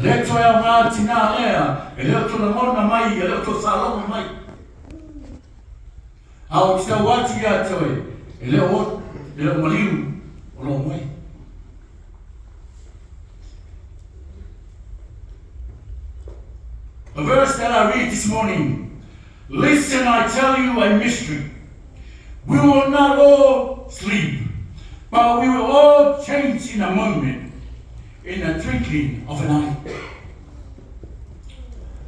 E le toe aoga tinā lea, e le o toe lagona mai, e le o toe faalogo mai. A ou te tau atu ia te oe, e le o, e le o maliu o lou moe. The verse that I read this morning, Listen, I tell you a mystery. We will not all sleep, but we will all change in a moment, in the twinkling of an eye.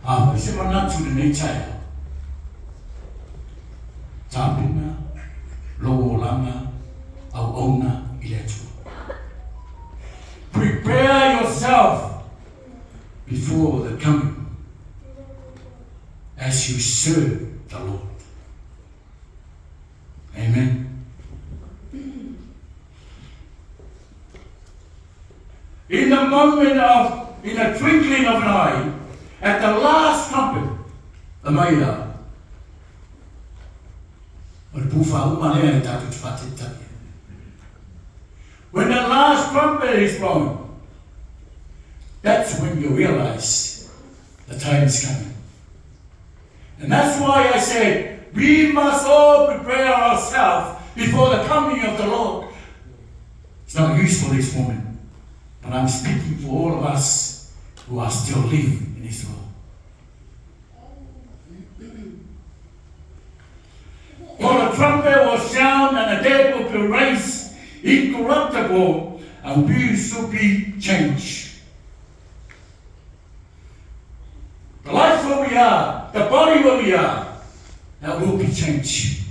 A fai se manatu lenei taeao. Tapena lou olaga auauna i le Atua. Prepare yourself before the coming as you serve the Lord. Amen. In the moment of, in the twinkling of an eye, at the last trumpet, the maia, o le pūwha uma lea e tātou te whātetari. When the last trumpet is blown, that's when you realize the time is coming. And that's why I said, we must all prepare ourselves before the coming of the Lord. It's not useful this woman, but I'm speaking for all of us who are still living in this world. For the trumpet will sound and the dead will be raised incorruptible and we shall be changed. The life where we are, the body where we are, that will be changed.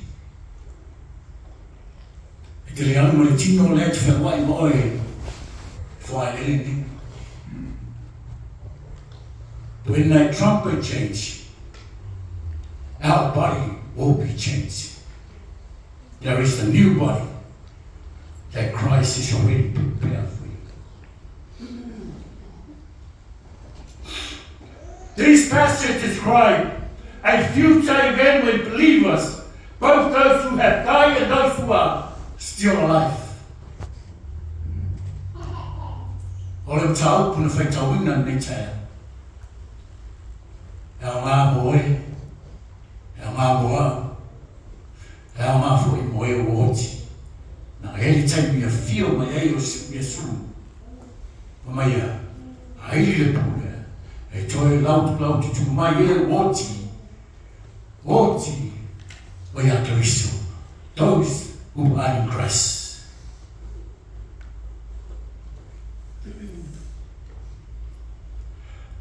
E te le alu ma le tino lea te wheawai ma oe, whae lele nei. When that trumpet change, our body will be changed. There is a new body that Christ is already prepared for you. These passages describe a future event when believers, both those who have died and those who are still alive. O le mataupu na faitauina lenei taeao. E aoga mo oe, e aoga mo au, e aoga foi mo e ua oti. Na e le taimi e afio mai ai o Iesu, fa mai ia, a ili le pū lea, e toe lau lau tutu mai e ua oti, oti o ia Keriso, those who are in Christ.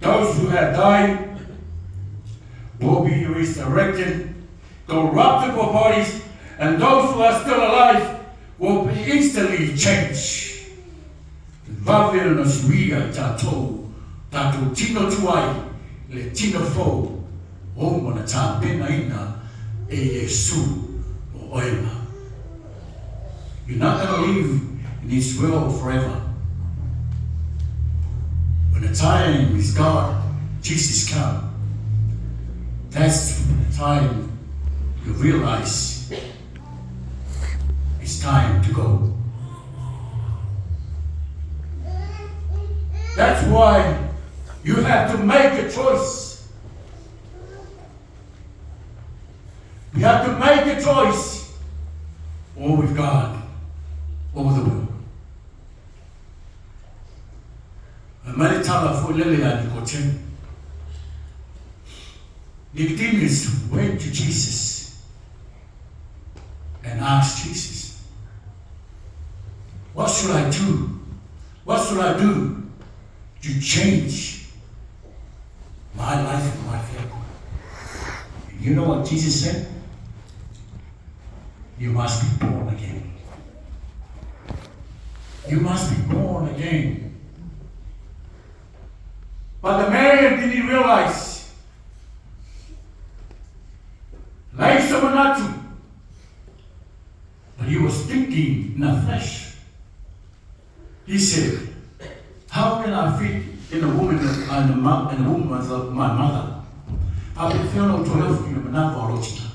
Those who have died will be resurrected, corruptible bodies, and those who are still alive will be instantly changed. Vave ona suia i tātou, tātou tino tuai, le tino fou, o mana tāpenaina e Iesu o oe ma. You're not going to live in this world forever. When the time is God, Jesus come, that's the time you realize it's time to go. That's why you have to make a choice. You have to make a choice, or with God, or with the world. E mai le tala foi lele a Nicotemu. Nicodemus went to Jesus and asked Jesus, What should I do? What should I do to change my life and my family? And you know what Jesus said? You must be born again. You must be born again. But the man didn't realize. Leai se manatu. But he was thinking in the flesh. He said, How can I fit in a woman in the, in the womb of my mother? A pe whiona o toe ofu i manawa o rotina.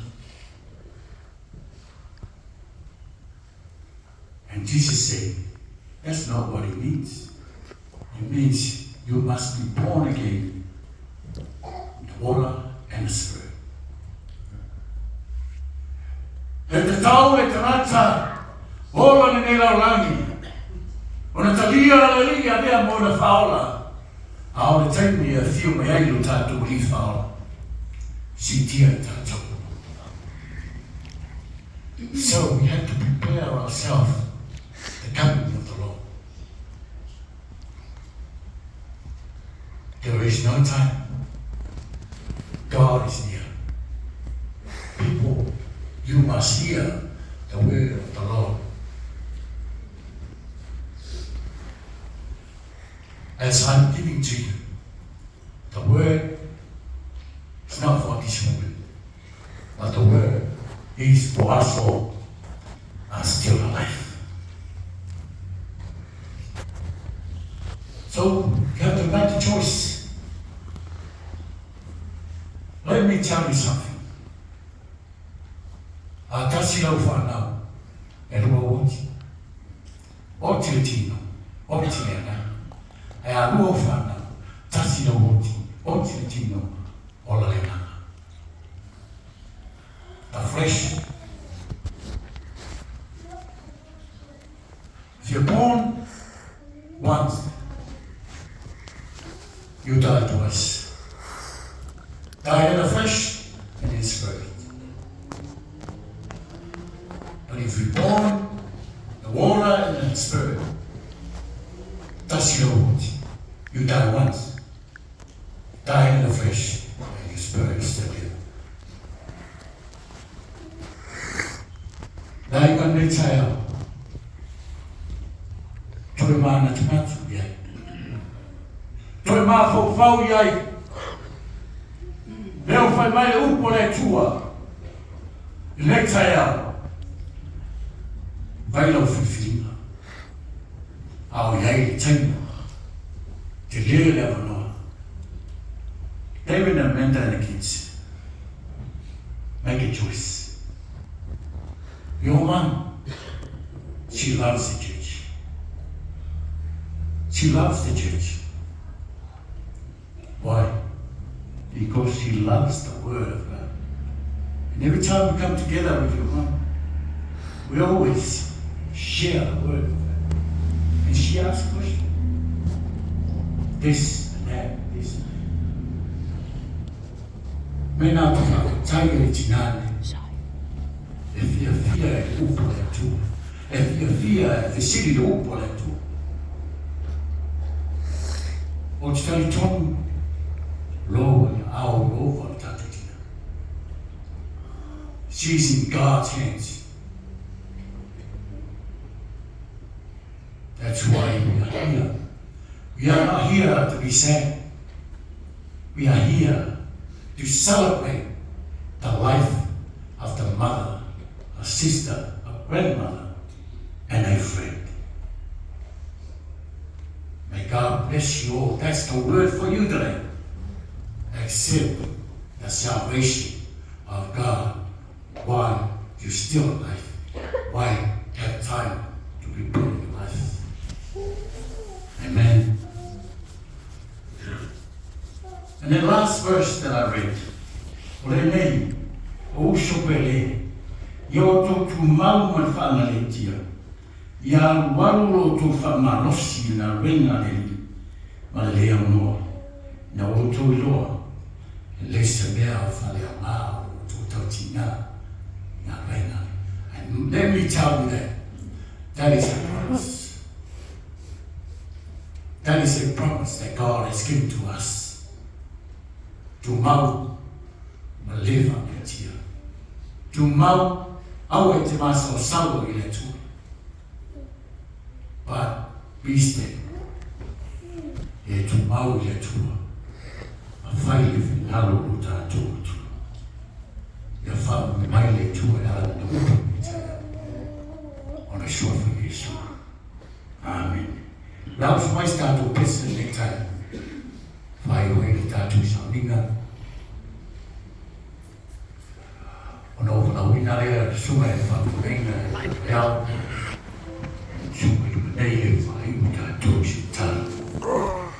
And Jesus said, That's not what it means. It means You must be born again in the water and the spirit. E tatau le tagata ola lenei lalolagi ona talia le Alii e avea mo ona faaola, a o le taimi e afio mai ai lo tatou Alii Faaola, siitia i tatou. So we have to prepare ourselves the coming of the Lord. There is no time. God is near. People, you must hear the word of the Lord. As I'm giving to you, the word is not for this woman, but the word is for us all are still alive. So you have to make a choice. Let me tell you something. A tasi lau whanau, e lua oti. Oti le tino, oti le agaga. Ae a lua ou whanau, tasi lau oti, oti le tino, ola le agaga. The flesh. If you're born once, you die twice. Die in the flesh and in spirit. But if you're born the water and the spirit, tasi lau oti. You die once. Die in the flesh and your spirit is still here. Le aiga i lenei taeao, toe manatunatu i ai, toe mafaufau i ai, lea ua fai mai le upu a le Atua i lenei taeao, fai lau filifiliga, a o i ai le taimi, tele le avanoa. David and Amanda and the kids, make a choice. Your mum, she loves the church. She loves the church. Why? Because she loves the Word of God. And every time we come together with your mum, we always share the Word of God. And she asks questions. This and that, this and that. Mena te whakataia i tinā nei, e whiawhia e le upu a le Atua, e whiawhia e fesili le upu a le Atua. Ou te talitonu, loa ia ao lova le tatou tina. She's in God's hands. That's why we are here. We are not here to be sad. We are here to celebrate the life of the mother, a sister, a grandmother, and a friend. May God bless you all. That's the word for you today. Accept the salvation of God while you're still alive. While you have time to prepare your life. Amen. And the last verse that I read, o lenei, o uso pele, ia outou tumau ma le faagaletia, ia alualu lo outou faamalosi i galuega a le Alii ma le le aunoa, ina ua outou iloa, e leai se mea o faaleaoga o lo outou tautiga i galuega a le. And let me tell you that, that is a promise. That is a promise that God has given to us. Tumau ma le faamea. Tumau aua e te masalosalo i le Atua. But be steady. E tumau i le Atua. Ma fai le finagalo o lo tatou Atua. Ia faamanuia mai le Atua e ala i lana upu i lenei taeao. Ona suafa Iesu. Amene. Le auso mai se tatou pese i lenei taeao. Faaiu ai le tatou sauniga. Ona ou valaauina lea le susuga e faapuleina e ao. Susuga i luma nei e faaiu tatou i se tatalo.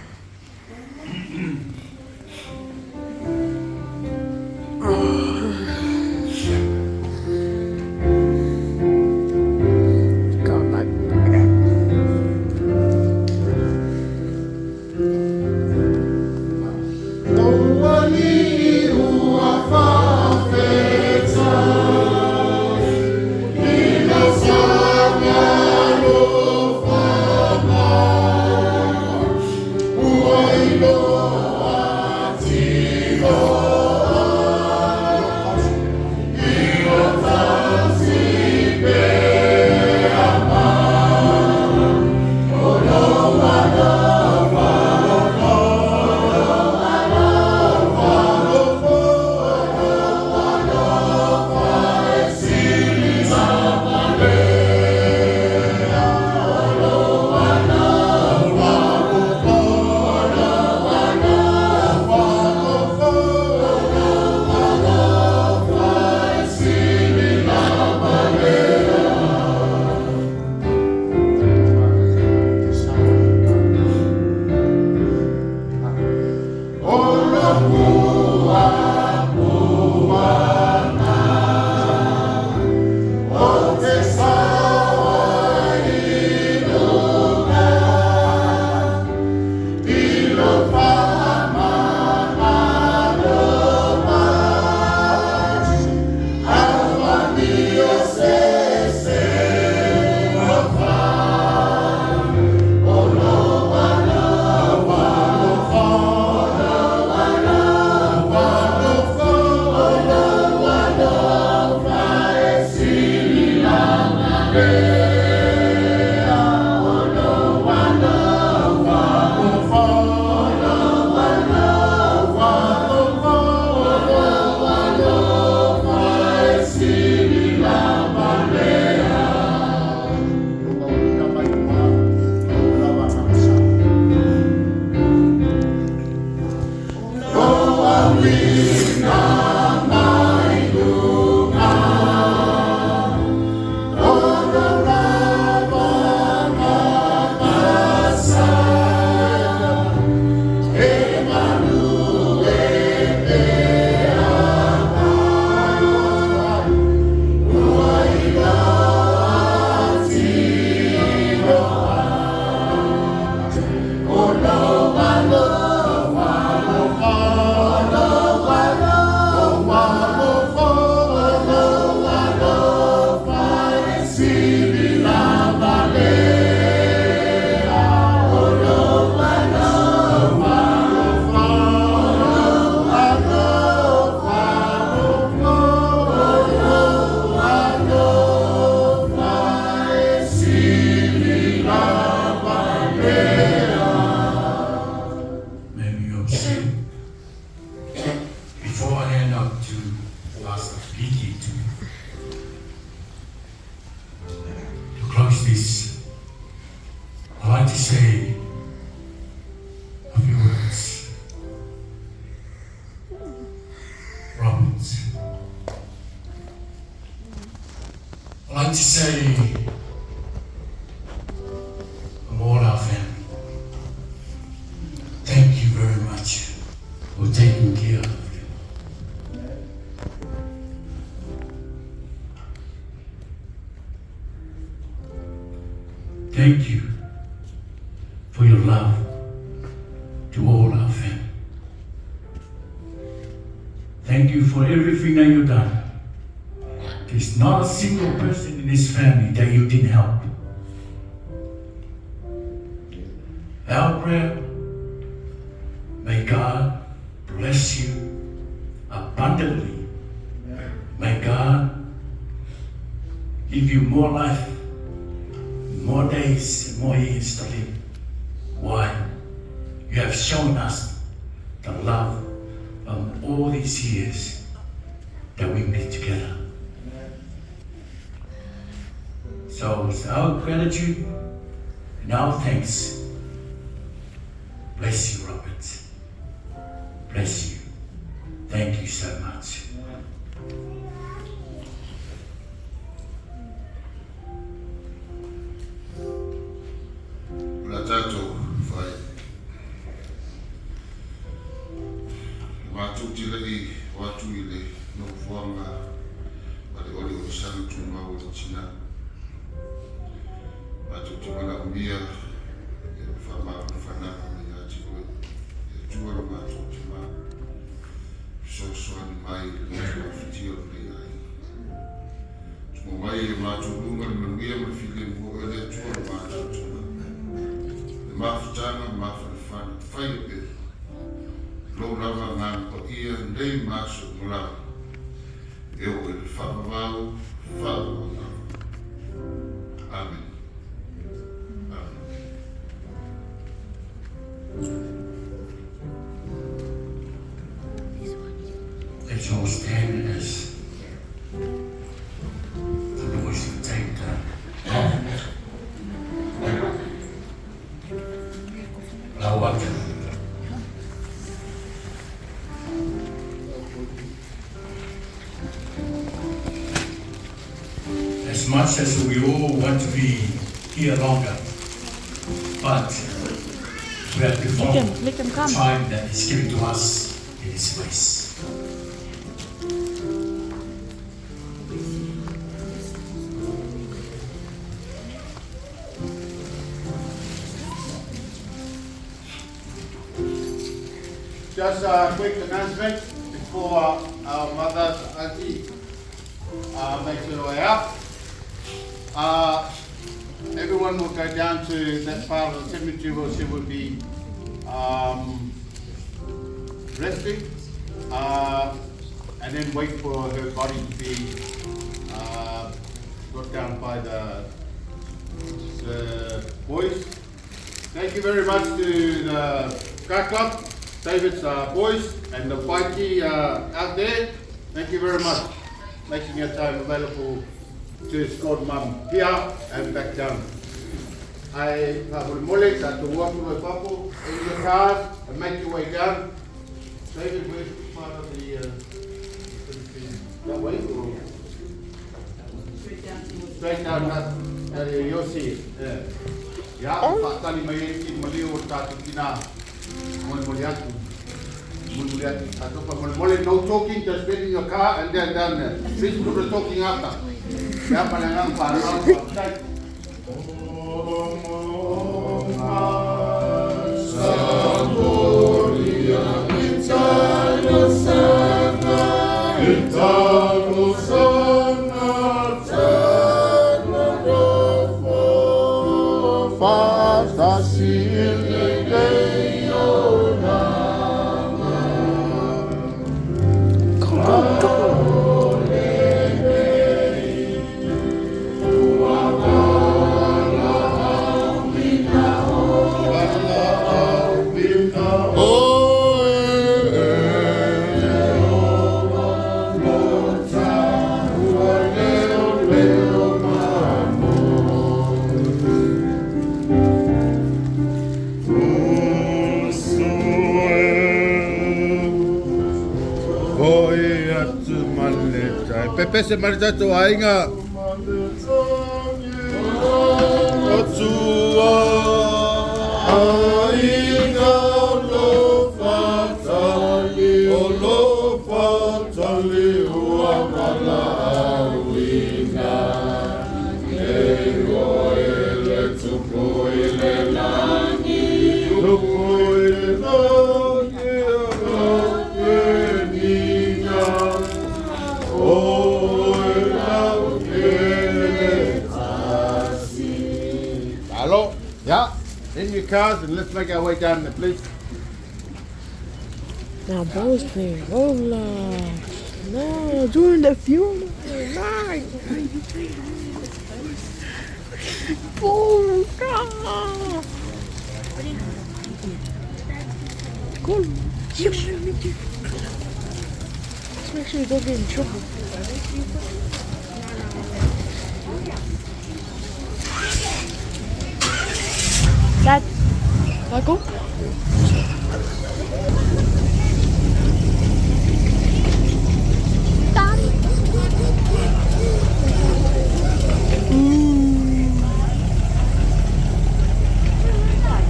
Thank you for your love to all our family. Thank you for everything that you've done. There's not a single person in this family that you didn't help. Our prayer, may God bless you abundantly. May God give you more life, more days, and more years to live. Why? You have shown us the love from all these years that we've been together. So it's our gratitude and our thanks. Bless you, Robert. Bless you. Thank you so much. O le a tatou fai. E matou te le i o atu i le nofoaga ma le olioli sagi tumau o le tina. Matou te manaomia e faamafanafanaga mai ia te oe. E Atua lo matou tima. Fesoasoani mai i le loto mafatia o lenei aiga. Tumo mai e matou luga le manuia ma le filemu o oe le Atua lo matou tima. Le mafutaga ma mafanafana. Fai ai pea lou lava Agaga Paia nei ma aso uma lava, e oo i le faavavau faavavau lava. Amene. Amene. Let's all stand as the boys take the coffin. Lau atu. As much as we all want to be here longer, but we have performed Let them the come. time that is given to us in this place. Just a quick announcement before our mother's auntie makes her way up. Everyone will go down to that part of the cemetery where she will be resting, and then wait for her body to be brought down by the boys. Thank you very much to the car club, David's boys, and the bikie out there. Thank you very much making your time available to escort Mum here and back down. I faamolemole tatou o atu loa i fafo in your cars and make your way down. David, where's part of the cemetery? That way or? Straight down that area, you'll see it. Yeah. Ia, faatali mai ai ki maliu o tatou tina molemole atu. Molemole atu tatou faamolemole. No talking, just get in your car and then down there. Please do the talking after. Ia, ma le agaga faaaloalo, faafetai. Go, go, go. Pepese mai le tatou aiga. Hello. Yeah. In your cars and let's make our way down there, please. Now, boys playing Roblox. No, during the funeral. Night. Oh, Cool. Let's make sure you don't get in trouble. Dad, can I go?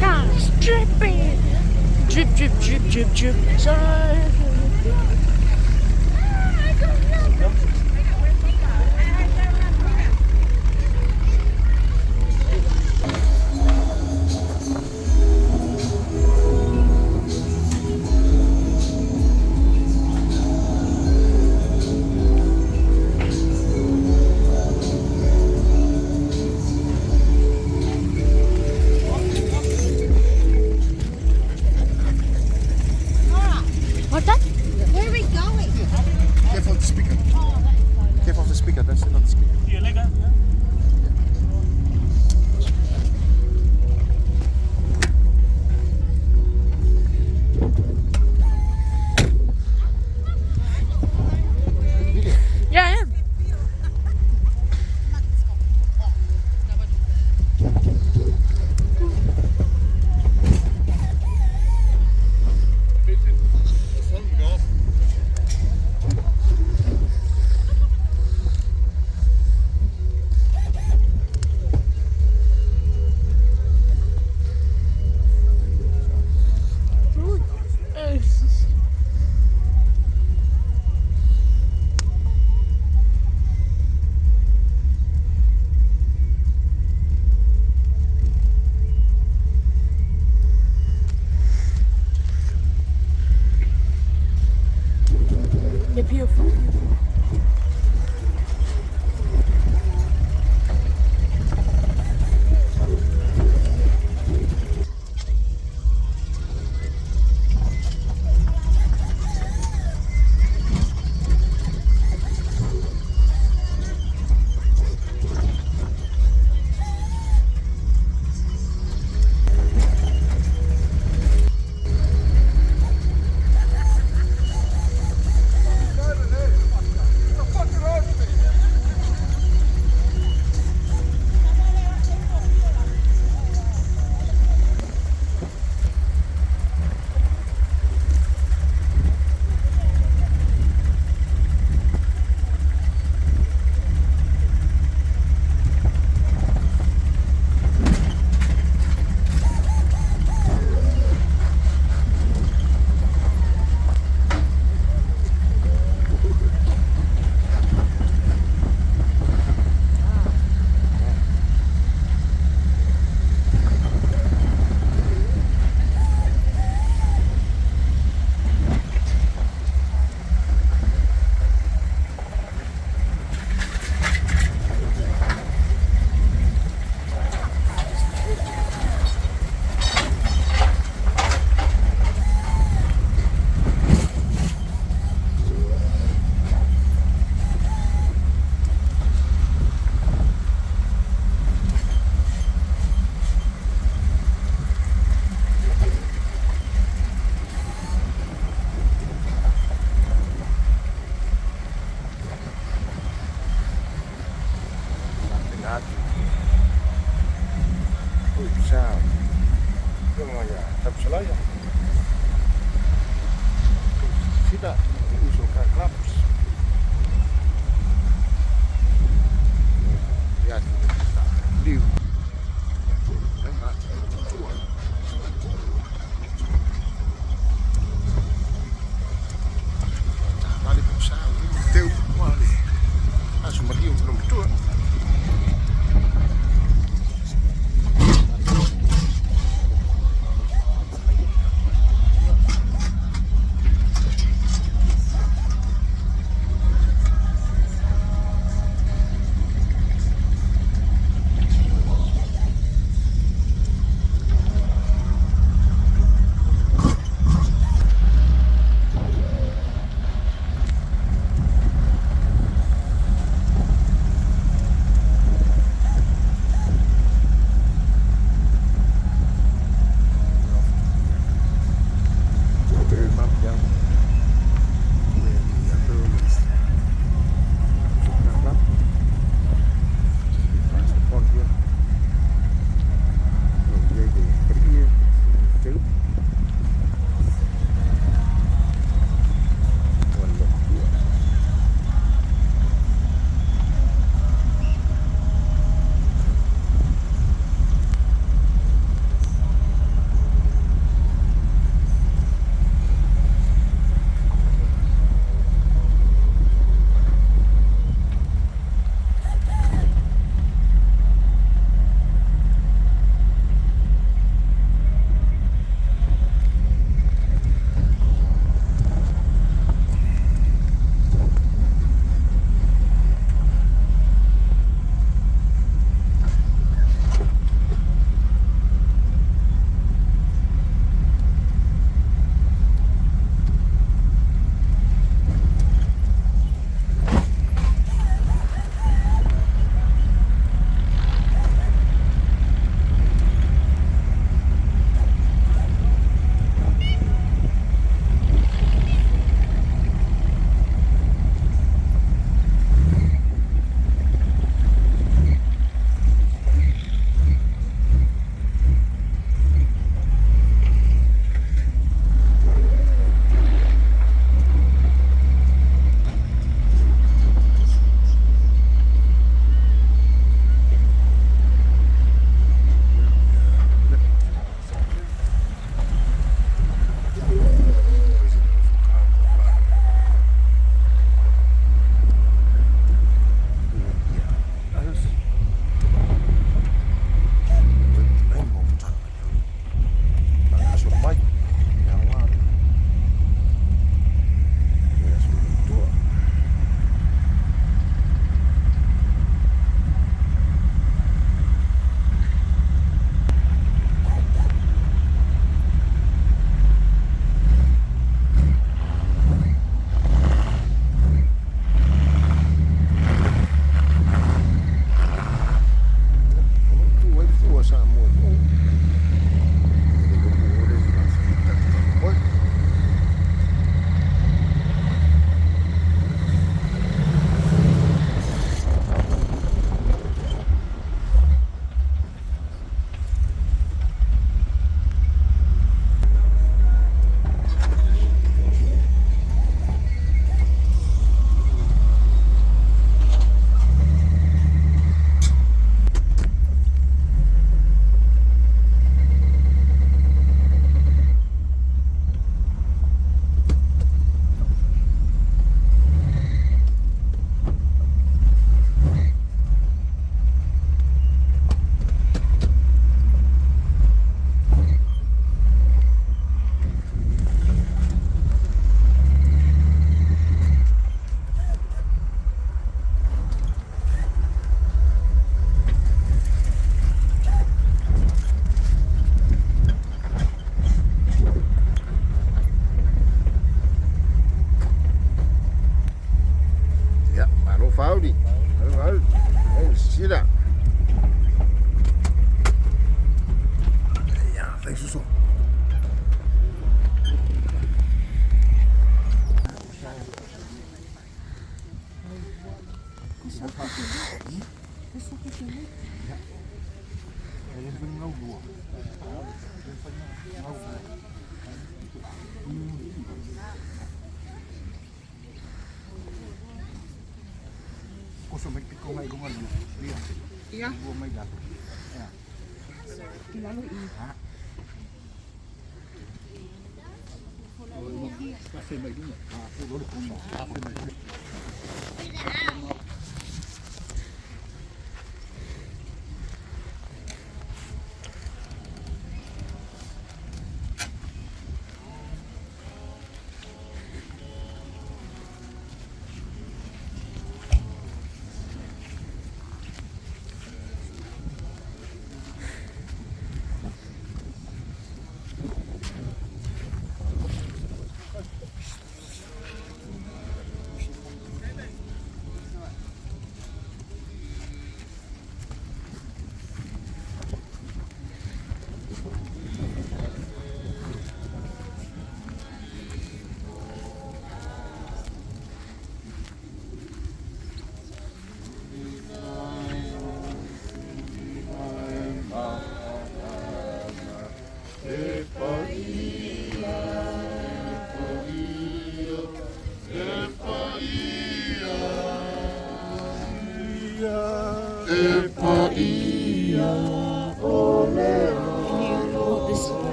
Guys, dripping. Drip, drip, drip, drip, drip. Sorry.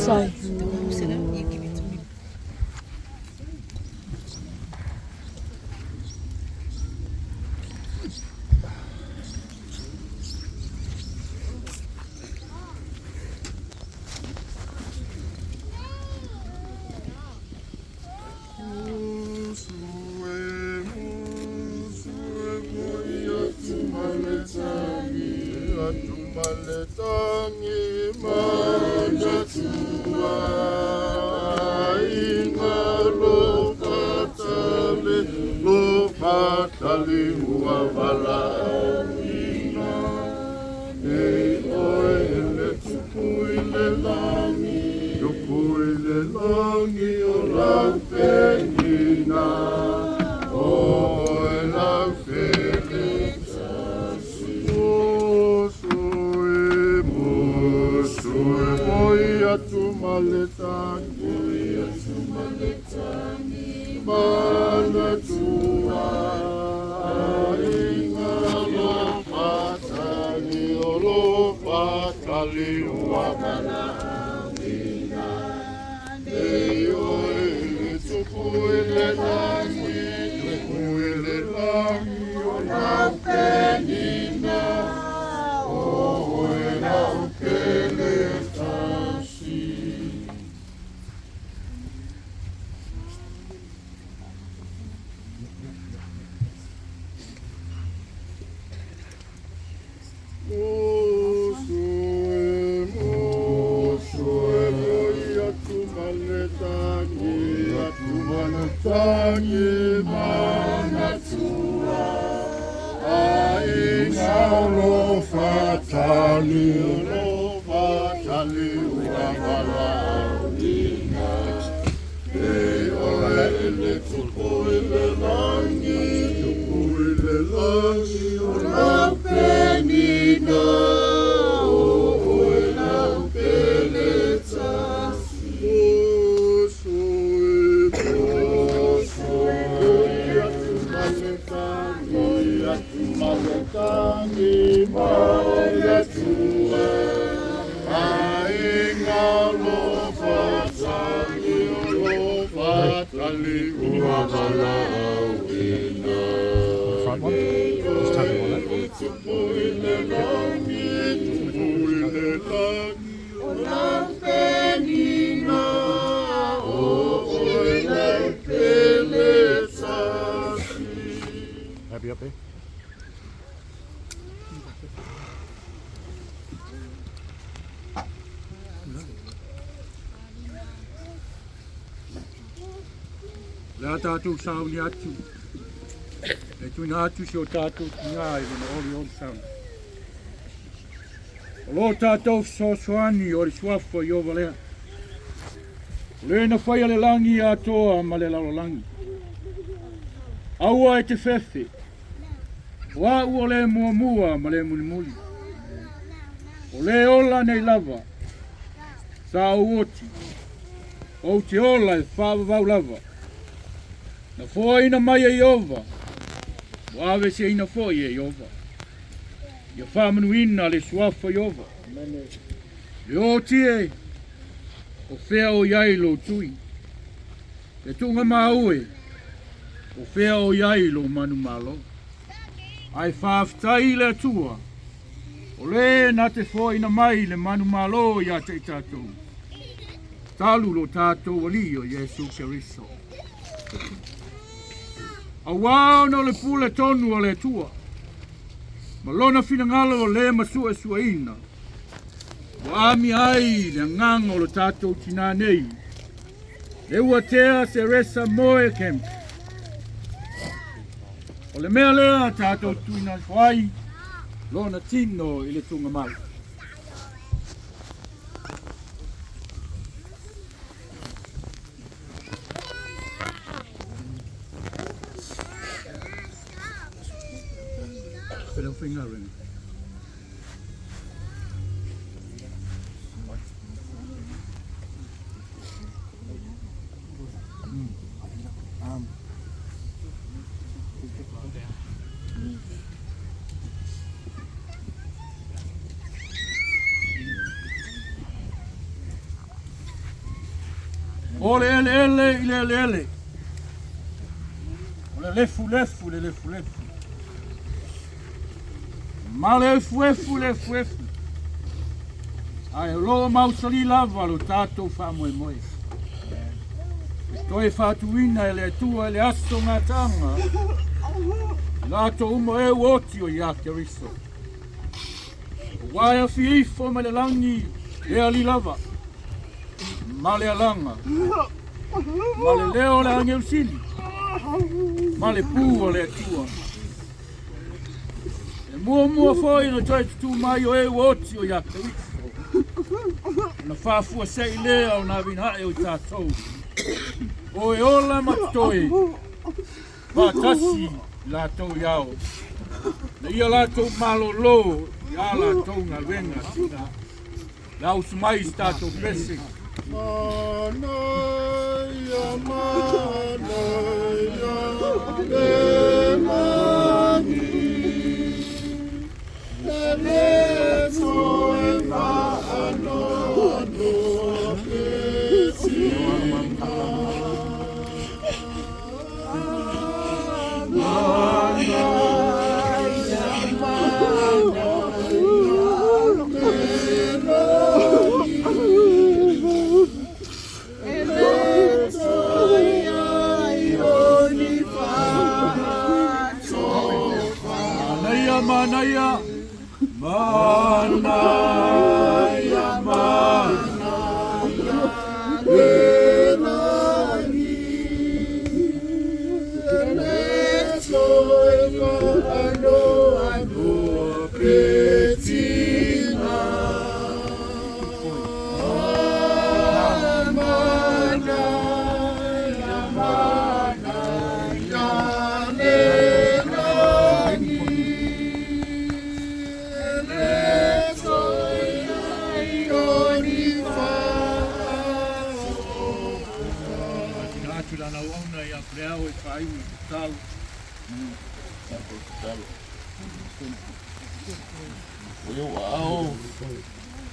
Sorry. Happy up there? Le a tātou sauni atu. E tuina atu si o tātou ki ngā i lona oli oli sauni. O lo tātou fesoasoani o le suafa i ova lea. O le na whai a le langi atoa ma le lalolagi. Aua e te fefe. O a ua le muamua ma le mulimuli. O le ola nei lava. Sa ou oti. Ou te ola e whaavavau lava. Na foaina mai e Iova. Ua aveeseina foi e Ieova. Ia faamanuina le suafa o Ieova. Le oti e, o fea o i ai lou tui? Le tuugamau e, o fea o i ai lou manumalo? Ae faafetai i le Atua, o le na te foaiina mai le manumalo ia te i tatou, talu lo tatou Alii o Iesu Keriso. Auā ona o le pule tonu a le Atua, ma lona finagalo o le masuesueina, ua amia ai le agaga o lo tatou tinā nei, le ua tea Seresa Moe Camp. O le mea lea tatou tuuina ifo ai lona tino i le tuugamau. Pele faigaluega. O le eleele i le eleele. O le lefulefu i le lefulefu. Ma le efuefu i le efuefu. Ae o lo o mausali lava lo tatou faamoemoe. E toe faatuina e le Atua i le aso gataaga i latou uma e ua oti o ia Keriso. Ua e afi ifo mai le lagi le alii lava, ma le alaga, ma le leo o le agelu sili, ma le pū a le Atua. E muamua foi ona toe tutū mai o e ua oti o ia Keriso, ona faafuasei lea ona avinae o i tatou, o e ola ma totoe, faatasi i latou i ao, na ia latou malolo i a latou galuega sina. Le ausu mai i se tatou pese. Manaia, manaia le lagi, e le toe faanoanoa pe tina. Manaia, manaia, manaia, manaia. Tina atu lana auauna ia Paleao e faaiu i tatalo. Tatou tatalo. O i ou aao,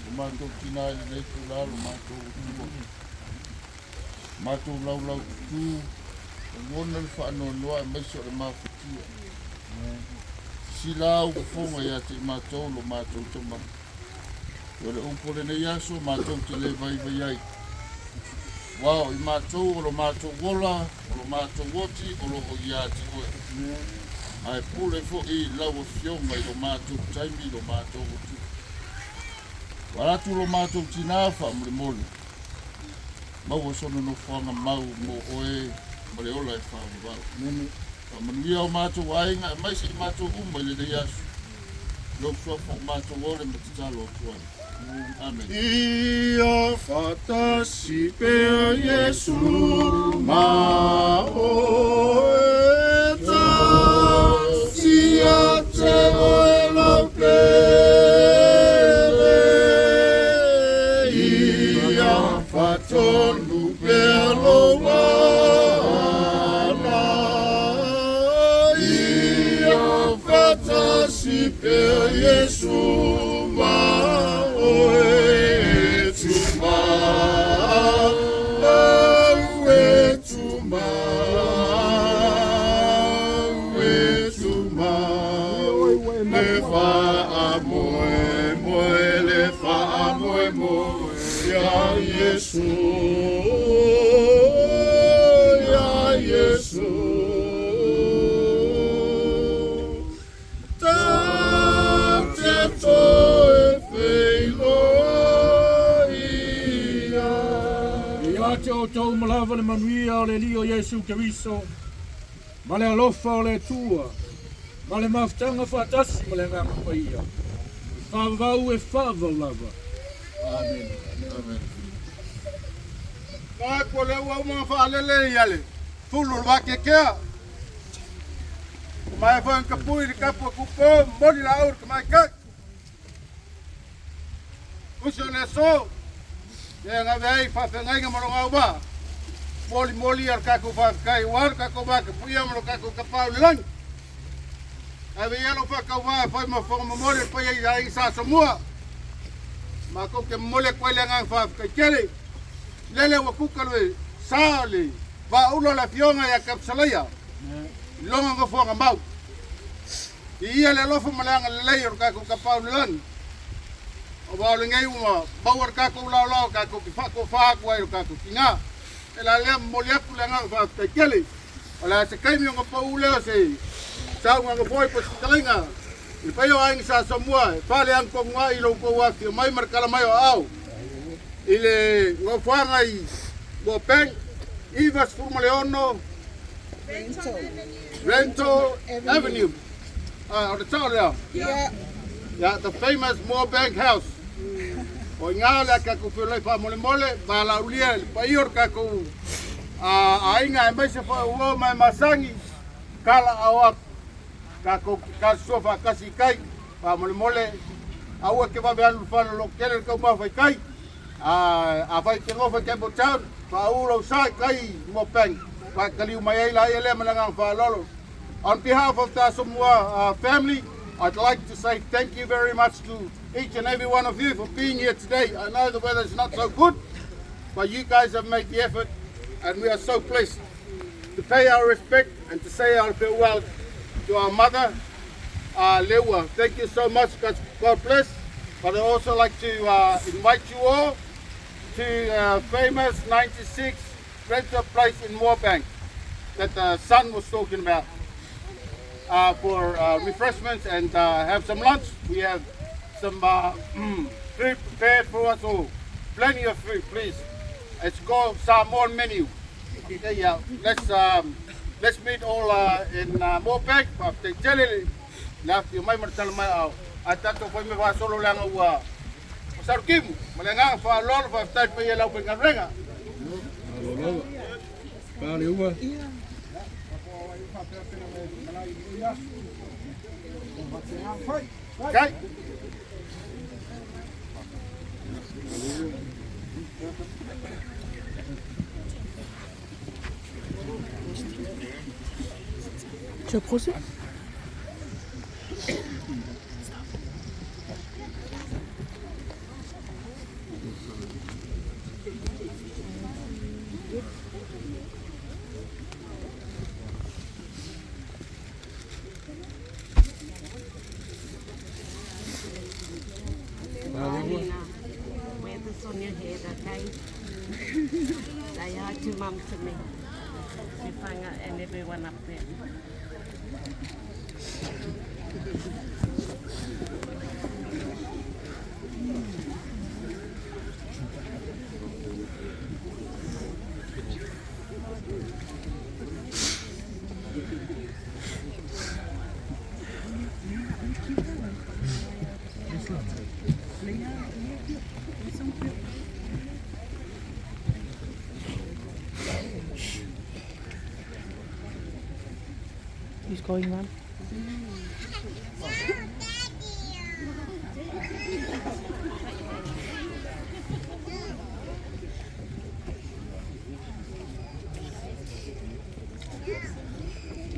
lo matou tina i lenei itula, lo matou Atua. Matou laulau tutū, lagona le faanoanoa aemaise o le mafatia. Sisila au fofoga ia te i matou lo matou tama. O le upu o lenei aso matou te le vaivai ai. Ua o i matou o lo matou ola, o lo matou oti, o lo o ia te oe. Ae pule foi lau Afioga i lo matou taimi, lo matou Atua. Ua alu atu lo matou tinā faamolemole, maua sona nofoaga mau mo oe ma le ola e faavavau. Faamanuia o matou aiga aemaise i matou uma i lenei aso. Lou suafa o matou ole ma tatalo atu ai. Amen. Ia faatasi pea Iesu ma oe tasi ia te oe lau pele. Ia faatonu pea lou ala. Ia Ia Iesu ma oe e tumau, e tumau, e tumau. Le faamoemoe, le faamoemoe ia Iesu, ia Iesu. Ta te toe feiloai ai. Ia te outou ma lava le manuia o le Alii o Iesu Keriso, ma le alofa o le Atua, ma le mafutaga faatasi ma le Agaga Paia, e faavavau e faavavau lava. Amene. Amen. Ma ko le ua uma faalele ia le fulu o le vakeakea. Mai foi ka pui le kapu kupo moli la ur ka mai kai. Usi o le aso, ia ngave ai faafeagaiga ma loga auvaa. Molimoli ia le tatou faafetai aua le tatou vatapuia ma lo tatou Tapaau i le lagi. Ave ia lou faatauvaa e fai ma fofoga momoli o le paia i aiga Sa Asomua. Matou te momoli atu ai le agaga faafetai tele. Lele ua tuta le sa o le vaaula o le afioga ia Tapusalaia i lona nofoaga mau. Viia le alofa ma le agalelei o le tatou Tapaau i le lagi. Aua o lenei ua maua le tatou laolao tatou te faatofa atu ai i lo tatou tina. E la lea momoli atu le agaga faafetai tele. O le a se taimi ona pau lea o se saunoaga foi po o se fetalaiga i le paia o Aiga Sa Asomua e fale anu tonu ai i lo outou afifio mai ma le tala mai o aao i le nofoaga i Moapeng 96 Rento Avenue. O le sao lea? Yeah. Yeah, the famous Moorebank House. O i ngā le a tatou feolai faamolemole, valaaulia i le paia o le tatou aiga aemaise foi o uo ma e masani, kala ao atu. Tatou te talasua faatasi i tai, faamolemole, aua e te vave alu i le fale o lo o tele le taumafa i tai. Afai e te nofo i Campbelltown, faauu lou sa i tai i Moorebank, faataliu mai ai laia lea ma le agaga faaaloalo. On behalf of the Asomua family, I'd like to say thank you very much to each and every one of you for being here today. I know the weather is not so good, but you guys have made the effort, and we are so blessed to pay our respect and to say our farewell to our mother, Leua. Thank you so much. God, God bless. But I'd also like to invite you all to famous 96 Rental Place in Moorebank that the son was talking about for refreshments and have some lunch. We have some food prepared for us all. Plenty of food, please. It's called Samoan menu. Okay, yeah. Let's meet all in Moorebank. Faafetai tele le afifio mai ma le tala mai ao. Ae tatou fai me faasolo leaga ua sarukimu. Ma le agaga faaaloalo faafetai paia i le aufaigaluega. Malo lava. Pa le ua. Okay. Tu as procès? Pa le ua. Marina, wear this on your head, okay? Say hi to Mum to me. Tupanga and everyone up there. Who's calling mum?